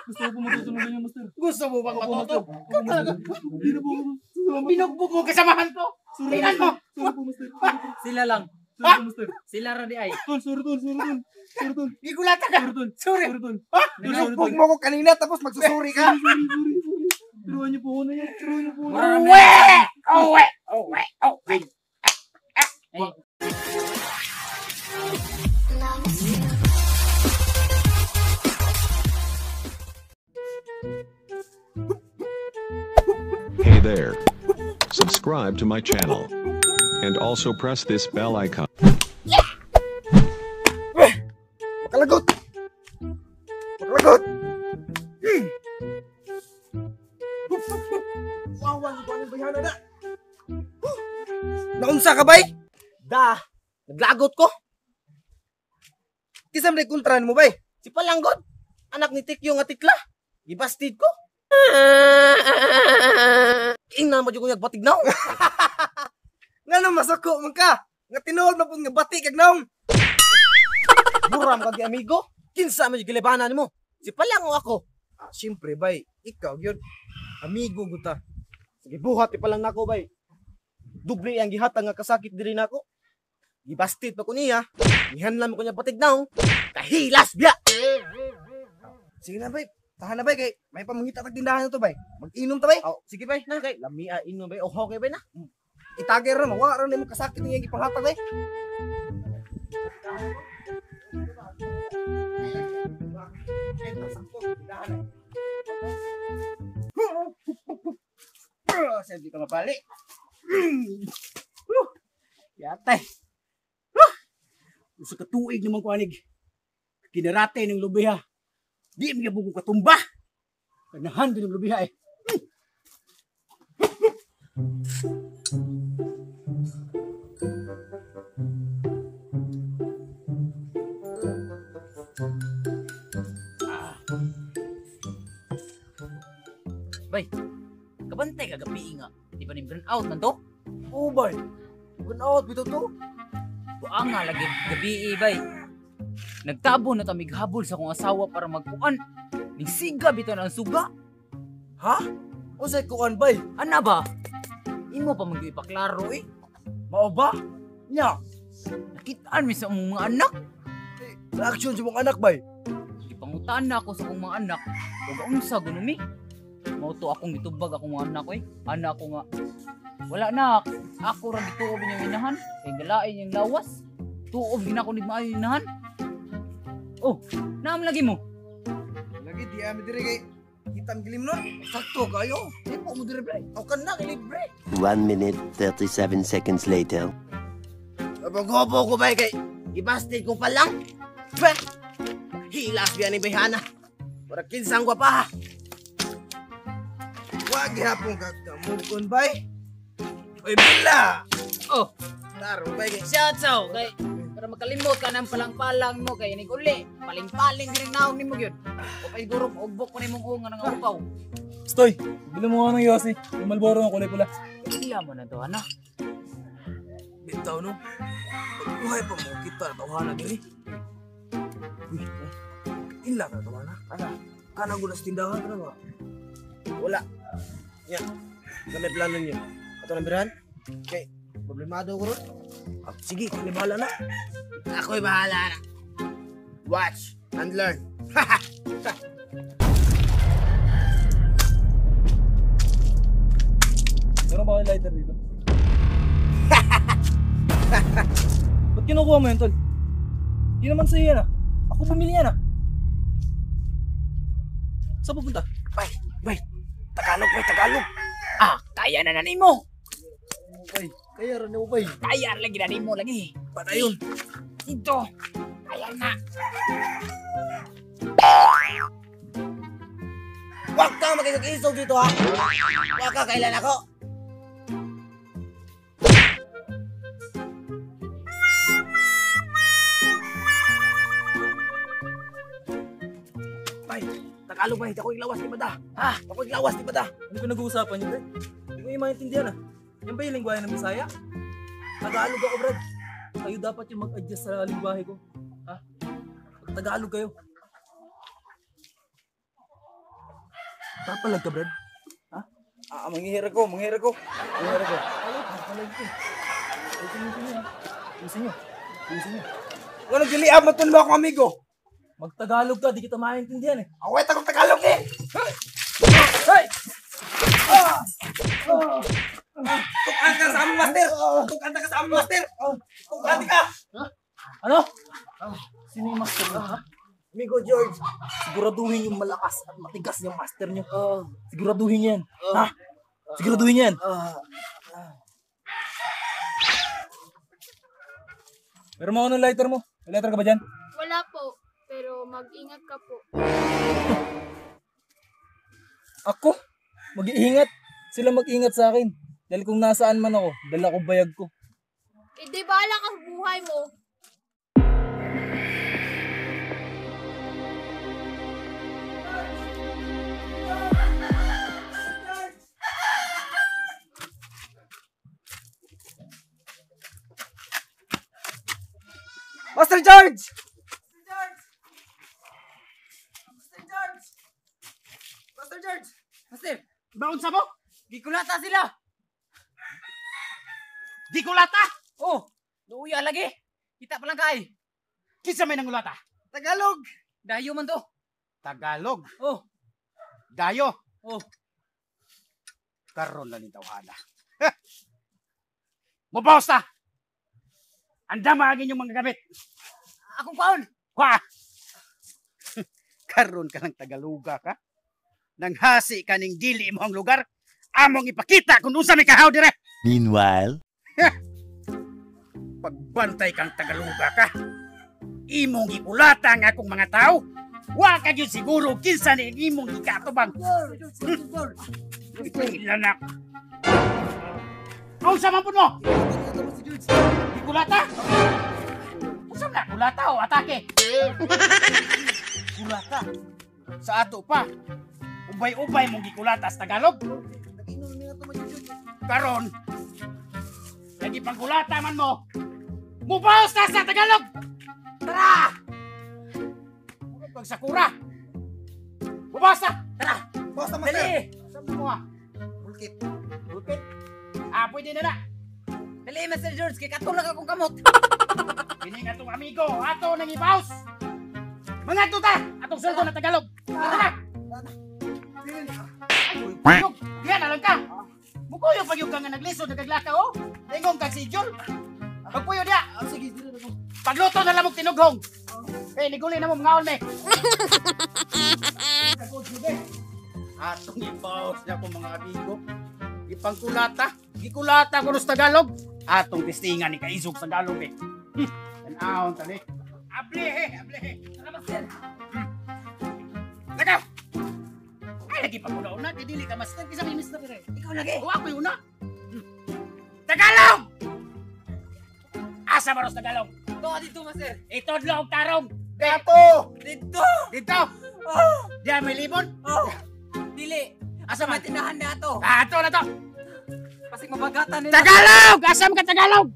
Gusto ko po matuto ng ganyan, Master. Gusto mo bang Opo, matuto? Master. Opo, Master. Hindi na po ako. Salamat. Binugbog mo kasamahan ko. Sorry, Tingnan mo. Sorry po, Master. Sila lang. Sorry po, Master. Sila ra di ay. Tol, sorry, tol. Sorry, tol. Sorry, tol. Gigulata ka. Sorry, tol. Sorry. Sorry, tol. Ha? Tol, sorry, tol. Binugbog mo ko kanina tapos magsusuri ka. Sorry, sorry, sorry. Turuan niyo po ako na yan. Turuan niyo po ako na yan. Uwe! Uwe! Uwe! Uwe! Ay. Hey there. Subscribe to my channel. And also press this bell icon. Makalagot! Makalagot! Wawan ko ang bayhana na. Naunsa ka bay? Da! Naglagot ko. Kinsa man kontra nimo bay? Si Palanggod. Anak ni Tikyo nga tikla. Gibastid ko. Ingnan mo dyan ko nagbatignaw. Ngano masuko man ka? Nga tinuod man pud nga bati kag naong. Buram kag amigo. Kinsa man yung gilibanan nimo? Si Palang o ako? Ah, siyempre bay, ikaw gyud. Amigo guta. Sige, buhat ipalang nako bay. Doble ang gihatag nga kasakit diri nako. Gibastit pa ko niya. Gihanlam ko niya batignaw. Kahilas biya. Sige na bay, tahan na bay kay may pamangita tag tindahan na to bay. Mag-inom ta bay. Oh, sige bay, na kay lamia inom bay. Oh, okay bay na. Itagay ra mawa ra nimo kasakit nga gipanghatag bay. Ay, sakto, tindahan na. Sa di ka mabali. Yatay. Usa ka tuig naman ko anig. Kinarate ng lubiha. Di mi gabog katumba. Kanahan din ng lubiha eh. Bay. Kabantay ka gabi nga. Di ba ni burn out man to? Oh bay. Burn out bitaw to. Buang nga lagi gabi bay. Nagtabo na tamig habol sa akong asawa para magkuan. Ning siga bitaw na ang suga. Ha? Unsay kuan bay? Ana ba? Imo pa man gyud ipaklaro eh. Mao ba? Nya, Nakitaan mi sa among mga anak. reaksyon sa mong anak bay. Gipangutan na ako sa akong mga anak. Ug unsa guno mi? Mao to akong gitubag akong mga anak eh. Anak ko nga wala na, ako ra gituob niyang inahan. Kay galain niyang lawas. Tuob gina ko ni maayo inahan. Oh, naam lagi mo. Lagi di ami diri kay kitang gilim nun. Sakto kayo. Di po mo diri bre. Aw kan na kay libre. 1 minute 37 seconds later. Gobo ko bay kay gibastid ko pa lang. Be. Hilas biya ni bayhana. Para kinsang gwapa. Wa gihapon ka kamukon bay. Oy bila. Oh, Taro bay kay shout out kay para makalimot ka ng palang-palang mo kay inig uli. Paling-paling din ang naong nimo gyud. O pa siguro ugbok ko nimong unga nga upaw. Stoy, bili mo nga ng yosi. Yung Malboro ng kulay pula. Ila mo na to ana. Bitaw no. Pagbuhay pa mo kita na tawhana diri. Uy, oh. Ila ka tawhana. Ana, kana gud sa tindahan kana ba? Wala. Nya. Kami plano niyo. Ato nang birahan. Kay problemado ko ron. Ah, sige, kini bahala na. Ako'y bahala na. Watch and learn. Meron ba kayong lighter dito? Ba't kinukuha mo yun, tol? Di naman sa'yo yan ah. Ako bumili yan ah. Saan pupunta? Bay, bay. Tagalog, bay, Tagalog. Ah, kaya na na nimo. Bay, kaya ra nimo bay. Kaya lagi na nimo lagi. Padayon. Dito. Kaya na. Huwag kang makikisog dito ha. Huwag ka kailan ako. Bay, Tagalog bay, ako iglawas ni Bada. Ha? Ako iglawas ni Bada. Ano pinag-uusapan niyo, pre? Hindi ko yung maintindihan ah. Yan ba yung lingwahe ng Bisaya? Tagalog ako, Brad. Kayo dapat yung mag-adjust sa lingwahe ko. Ha? Pag Tagalog kayo. Papalag ka, Brad. Ha? Ah, manghihira ko, manghihira ko. Manghihira ko. Papalag ka. Ayusin niyo, Ayusin niyo. Ayusin niyo. Ano giliab matun mo ako amigo? Magtagalog ka, di kita maintindihan eh. Awit akong Tagalog eh. Hey! Tukan ka sa among master. Tukan ka sa among master. Tukan ka. Ano? Sino yung master niyo, ha? Amigo George. Siguraduhin yung malakas at matigas yung master niyo. Siguraduhin yan. Ha? Siguraduhin yan. Pero mo anong lighter mo? May lighter ka ba dyan? Wala po, pero mag-ingat ka po. Ako? Mag-iingat. Sila mag-ingat sa akin. Dahil kung nasaan man ako, dala ko bayag ko. Eh di bahala ka sa buhay mo. Master George! Master George! Master George! Master George! Master, Baon sa mo? gikulata sila. Gikulata? Oh, luuya lagi. Kita pa lang kay. Kinsa may nangulata? Tagalog! Dayo man to. Tagalog. Oh, Dayo. oh. Karon lang ning tawhana. Mubawas ta. Andama ang inyong mga gamit. Akong paon. Kwa! Karon ka ng Tagaluga ka. Nanghasi ka ning dili mo ang lugar. Among ipakita kung unsa may kahaw dire. Meanwhile, Pagbantay kang Tagaluga ka. Imong gikulata ang akong mga tao. Wa ka gyud siguro kinsa ni imong gikatubang. Ipila na. Unsa man pud mo? Gikulata? Unsa man na kulata o atake? Kulata. Sa ato pa. Ubay-ubay mong gikulata sa Tagalog. Karon, lagi pangkulata man mo. Mubaos na sa Tagalog! Tara! Pag sakura. Mubaos na! Tara! Basta master! Dali. Saan mo ah? Bulkit. Bulkit. Ah, pwede na na. Dali, Master George, kay katulog akong kamot. Kini nga itong amigo, ato nang ibaos. Mga tuta, atong sulgo na Tagalog. Tara! Ay, kuyog, diyan na lang ka. Mukuyo pag yung ka nga naglisod, nagaglaka oh. Lingong kag si Jol. Pagpuyo diya. Sige, dili na ko. Pagluto na lamog tinughong. Eh, niguli na mo mga on eh. Atong ibaos niya akong mga amigo. Ipangkulata, gikulata ko sa Tagalog. Atong testingan ni kaisog sa Tagalog eh. Tanawon tali. Ablehe, ablehe. Tara, Master. Lagaw! Ay, lagi pa ko na una. Dili ka, master. Kisa may mister eh. Ikaw lagi. O ako yung una. Tagalog! Asa ba ros Tagalog? To dito, Master. Itodlo og tarong. Gato! Dito. Dito! Diyan may libon. Oh. Dili. Asa man? May tindahan na ato. Ah, ato na to. Pasig mabagatan nila. Tagalog! Asam ka Tagalog?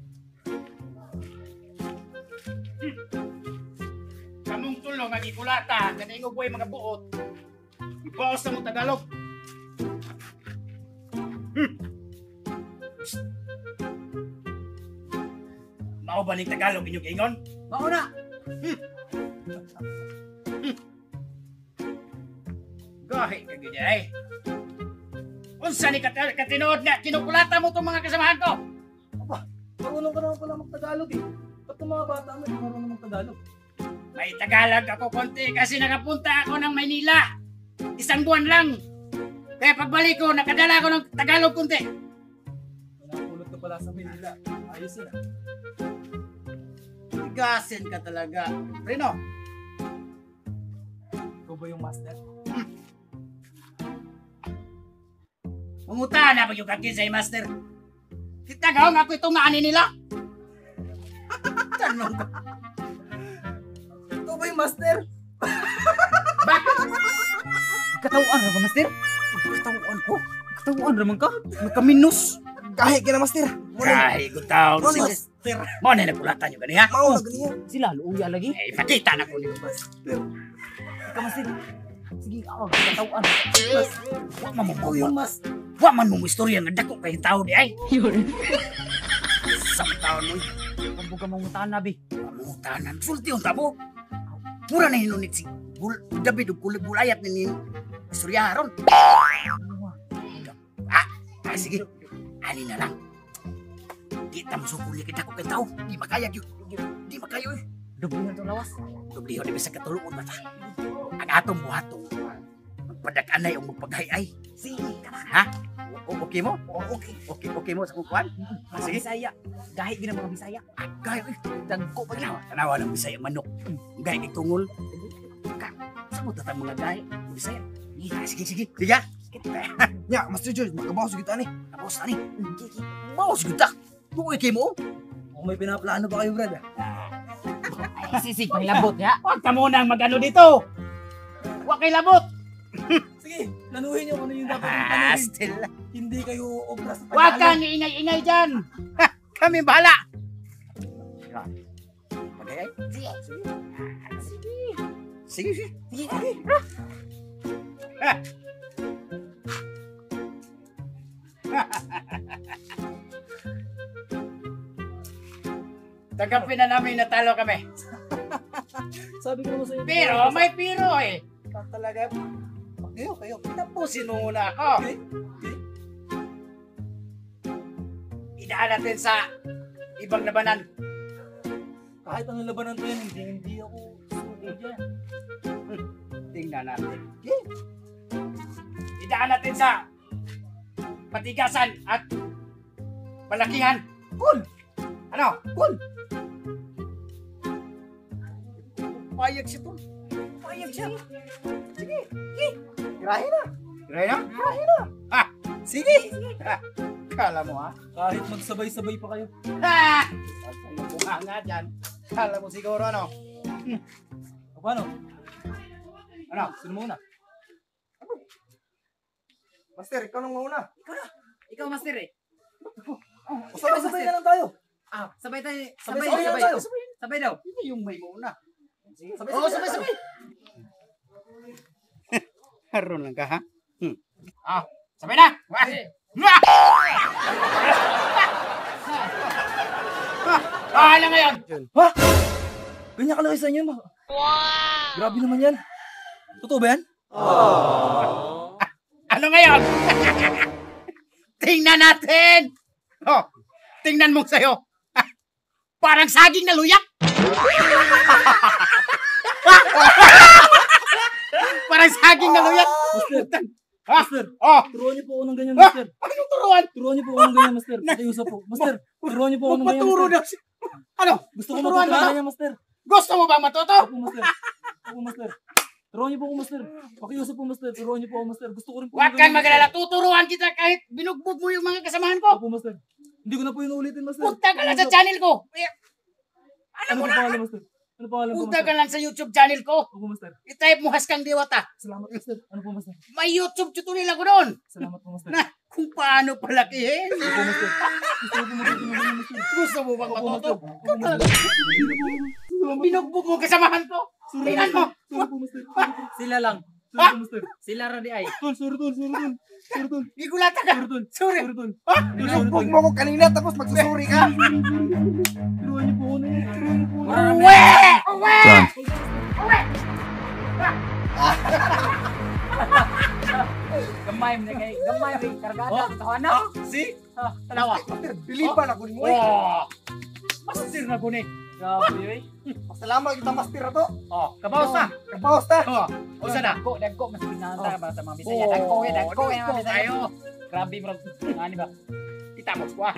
Kamong tulong ang ikulata, kanaingog buhay mga buot. Ibaos na mo Tagalog. Psst. Mao ba ning Tagalog inyong ingon? Mao na. Gahi ka gyud ay. Unsa ni katinood nga kinukulata mo tong mga kasamahan ko? Marunong ka naman pala magtagalog eh. Ba't yung mga bata mo hindi marunong magtagalog? May Tagalog ako konti kasi nakapunta ako ng Maynila. Isang buwan lang. Kaya pagbalik ko, nakadala ako ng Tagalog konti. Napulot ka pala sa Manila. Ayos yun ah. Tigasin ka talaga. Reno, Ikaw ba yung master? manguta na pag yung kakin sa master. Kita ka, ako itong ani nila. Tanong ka. Ikaw ba yung master? Bakit? Katawaan ra ba, Master? Katawaan ko. Katawaan ra man ka. Magkaminus. Gahi ka na master. Gahi ko taon. Muna Master. Mo na nagkulatan nyo gani ha? Mao na ganiya. Sila luuya lagi. Eh, ipakita na ko nito. Ikaw, Master. Sige, ako katawan. Wa man mo Yung mas. Wa man mo istorya nga dako kay tao di ay. Sa taon mo. Pagbuga ka mangutana bi. Mangutanan sulti unta mo. Mura na hinunit si Gul David ug Gul Gulayat ni istorya ron. Ah, sige. Ani na lang. Di ta mosukol kay dako kay tao. Di makaya gyud. Di makayo eh. Dublihan tong lawas. Dublihan di bisag katuluon ba ta. Ang atong buhaton magpadak-anay o magpaghay-ay. Sige, ha? Okay mo? Okay. Okay, okay mo sa kukuan? Sige. Bisaya. Gahi gid ang mga Bisaya. Ah, gahi oy. Dagko pa Tanawa, tanawa ng Bisaya manok. Gahi kay tungol. Ka, sa mo tatang mga gahi Bisaya. Ah, sige, sige. Sige. Nya, Master George, makabawas kita ni. Kabawas ani. Bawas gyud ta. Tuoy kay mo. Kung may pinaplano pa kayo, brad. Sisig panglabot ya. Wag ka muna ang mag-ano dito. Wag kay labot. Sige, planuhin niyo kung ano yung dapat yung planuhin. Still. Hindi kayo obra sa Wag Tagalog. kang ingay-ingay dyan. Ha, kami bahala. Pagay. Sige. Sige, sige. Sige. Tanggapin na namin natalo kami. Sabi ko naman sa inyo. Pero may pero eh. Talaga. Kayo, kayo. Tapusin mo muna ako. Okay. Idaan natin sa ibang labanan. Kahit anong labanan to yan, hindi ako suko dyan. Tingnan natin. Okay. Idaan natin sa patigasan at palakihan. Cool! Ano? Cool! Payag siya to. Payag siya. Sige. Sige. Tirahin na. Tirahin na? Tirahin na. Ha! Sige! Ha! Kala mo ha? Kahit magsabay-sabay pa kayo. Ha! Bunga nga dyan. Kala mo siguro ano? O paano? Ano? Sino muna? Master, ikaw nang mauna. Ikaw na. Ikaw, Master eh. O sabay-sabay na lang tayo. Ah, sabay tayo. Sabay, Sabay-sabay sabay. na tayo. Sabay daw. Sino yung may mauna? Sabay-sabay. Oo, sabay-sabay. Haron lang ka ha? Hmm. Ah, sabay na! Wah! Wah! Bahala ngayon! Ha? Ganyan kalaki sa inyo, ma. Wow! Grabe naman yan. Totoo ba yan? Aww. Ano ngayon? Tingnan natin! Oh, tingnan mo sa'yo. Parang saging na luyak. Parang saging na luyak. Master, Ha? Master, Oh, turuan niyo po ako ng ganyan, Master. anong turuan? Turuan niyo po ako ng ganyan, Master. Pakiusap po. Master, turuan niyo po ako ng ganyan, Magpaturo Master. daw siya. Ano? Gusto ko Turuan matuto mo ng ba? ganyan, Master. Gusto mo bang matuto? Opo, Master. Opo, Master. Turuan niyo po ako, Master. Pakiusap po, Master. Turuan niyo po ako, Master. Gusto ko rin po Huwag ng kang ganyan, magalala. Tuturuan kita kahit binugbog mo yung mga kasamahan ko. Opo, Master. Hindi ko na po yun uulitin, Master. Punta ka lang sa channel ko. Eh, Alam Ano mo po na. pangalan, Master? Ano pangalan po, Punta Master? ka lang sa YouTube channel ko. Opo, Master. I-type mo Haskang Diwata. Salamat, Master. Ano po, Master? May YouTube tutorial ako doon. Salamat po, Master. Na kung paano palakihin. Opo, Master. Gusto ko po matuto ng ganyan, Master. Gusto mo bang Opo, matuto? Master. Opo, Master. Binugbog mo kasamahan ko. Sorry, Tingnan mo. Sorry po, Master. Sila lang. Sorry po, Master. Sila ra di ay. Tol, sorry, tol. Sorry, tol. Sorry, tol. Gigulata ka. Sorry, tol. Sorry. Sorry, tol. Ha? Binugbog mo ko kanina tapos magsusuri ka. Turuan niyo po ako na yan. Turuan niyo po ako na yan. Uwe! Uwe! Run. Uwe! Gamay na kay gamay rin kargada sa tawana. See? Tanawa. Master, biliban ako ni mo eh. Oh. Master na guni. Grabe oy. Pasalamat kita, Master na to. Oh, kabawas na. Kapawas ta. Oh, usa na. Dagko, dagko mas ginanta para sa mga Bisaya. Dagko eh, dagko eh mga Bisaya. Tayo. Grabe bro. Ani ba? Kita mo ko ah.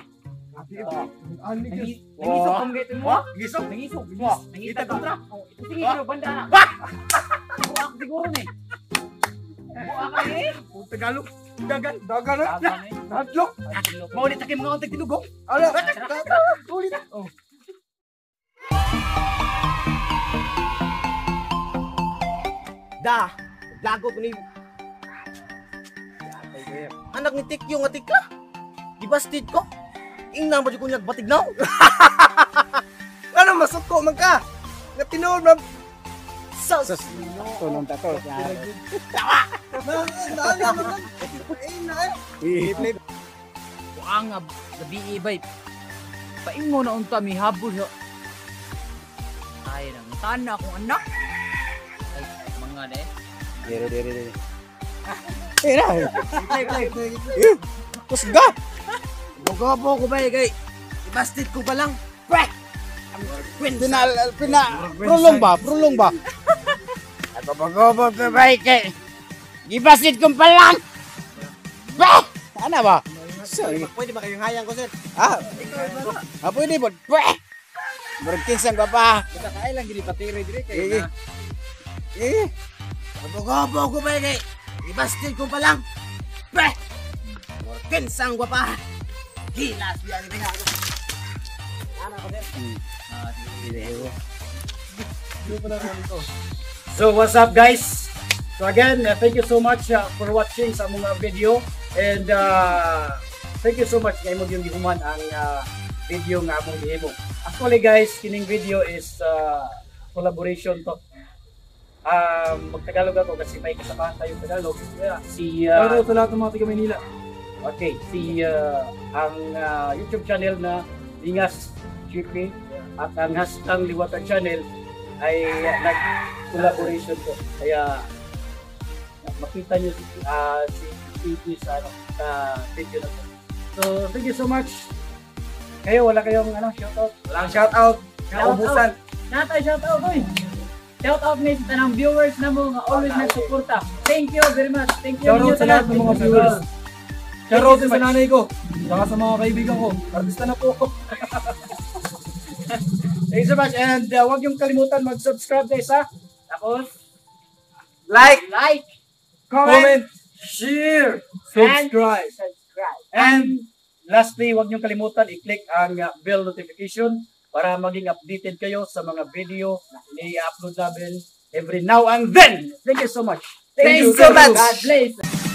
Oh. Ano yun? Nangisog kung gito mo. Oh, gisog. Nangisog. Oh, Nangita kita ko. kontra. Oh, sige bro, banda na. Buak siguro ni. Buak ka eh. Tagalog. Dagan. Dagan na. Dagan eh. Hadlok. Maulit na kayo mga untag tinugong. Ala. Ulit na. Da. Lagot ni. Anak ni Tikyo nga tikla. Gibastid ko. Ingnan ba di ko niyag batignaw? Ano masuko man ka? Nga tinuod man. Sus. Tunong tato. Kuang nga gabi bay. Paingo na unta mi habol sa. Ay nang tana akong anak. Ay mga de. Dere dere dere. Eh na. Eh, kusga. Gogobo ko ba kay ibastit ko pa lang. Pre! Pina pina prolong ba? Prolong ba? Gobo ko ba kay gibasit kong palang. Ba! Ana ba? Sorry. Pwede ba kayong hayang ko, sir? Ah. Ah, pwede ba? Ba! Murag kinsang ba pa? Kita kay lang gini patire dire Eh. Eh. Gogobo ko ba kay ibastit ko pa lang. Pre! Kinsang gwapa. Gilas biya ni tinga. So what's up, guys? So again, thank you so much for watching sa mga video and thank you so much kay mo yung gihuman ang video nga among gihimo. Actually guys, kining video is collaboration to. Magtagalog ako kasi may kasamahan tayong Tagalog. Yeah. Si Pero sa lahat ng mga taga Maynila. Okay, si ang YouTube channel na Lingas GP at ang #Liwata channel ay nag-collaboration to. Kaya makita niyo si PG sa ano, sa video na to. So, thank you so much. Kayo, wala kayong ano, shoutout? Walang shoutout. Naubusan. Natay shout out oy. Shout out ni sa tanang viewers na mo nga always nagsuporta. Thank you very much. Thank you. Shoutout ninyo sa lahat tanan. ng mga viewers. Shoutout sa nanay ko. Saka sa mga kaibigan ko. Artista na po ako. Thank you so much and huwag niyong kalimutan mag-subscribe guys ha. Tapos Like, like, Comment, share, subscribe. subscribe. And lastly, huwag niyong kalimutan i-click ang bell notification para maging updated kayo sa mga video na i-upload namin every now and then. Thank you so much. Thank you so much. God bless.